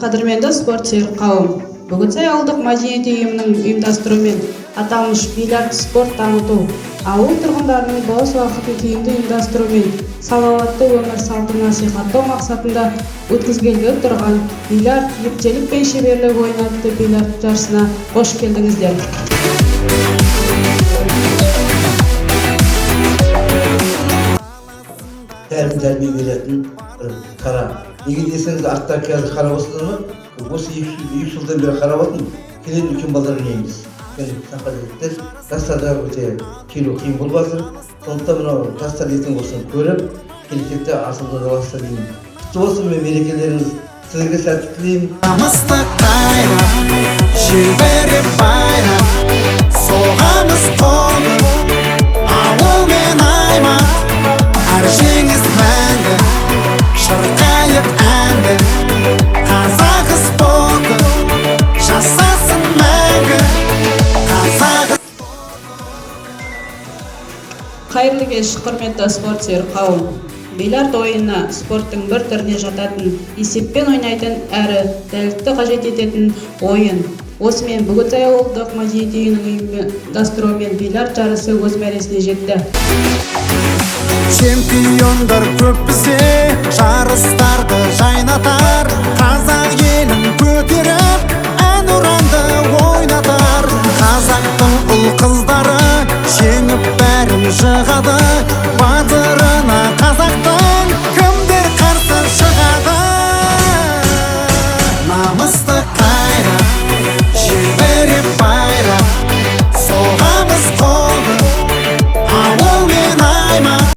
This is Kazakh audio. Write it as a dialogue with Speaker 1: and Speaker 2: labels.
Speaker 1: Қадірменді спорт сүйер қауым, Бөгетсай ауылдық мәдениет үйінің ұйымдастыруымен аталмыш бильярд спорт дамыту, ауыл тұрғындарының бос уақытын тиімді ұйымдастыру мен салауатты өмір салтын насихаттау мақсатында өткізгелі тұрған «Бильярд: ептілік пен шеберлік ойыны» атты бильярд жарысына қош келдіңіздер!
Speaker 2: Тәлім тәрбие беретін бір шара. Неге десеңіз, артта қазір қарап отырсыздар ма, осы 2-3 жылдан бері қарап отырмын, келеді, үлкен балдар ойнаймыз. Өйткені сафар жастарға өте келу қиын болып жатыр. Сондықтан мынау жастар ертең осыны көріп, келешекте асылда жалғастыр деймін. Құтты болсын мен мерекелеріңіз, сіздерге сәттілік тілеймін.
Speaker 3: Намысты қайрап, желбіреп байрақ соғамыз, қолы ауыл мен аймақ, әр жеңіс мәңгі, шырқайық әнді. Қазақ спорты жасасын мәңгі, қазақ.
Speaker 1: Қайырлы кеш, құрметті спорт сүйер қауым! Бильярд ойыны спорттың бір түріне жататын, есеппен ойнайтын әрі дәлдікті қажет ететін ойын. Осымен Бөгетсай ауылдық мәдениет үйінің ұйымдастыруымен бильярд жарысы өз мәресіне жетті.
Speaker 3: Чемпиондар көп бізде, жарыстарды жайнатар, қазақ елін көтеріп, әнұранды ойнатар. Қазақтың ұл қыздары жеңіп бәрін жығады. Батыр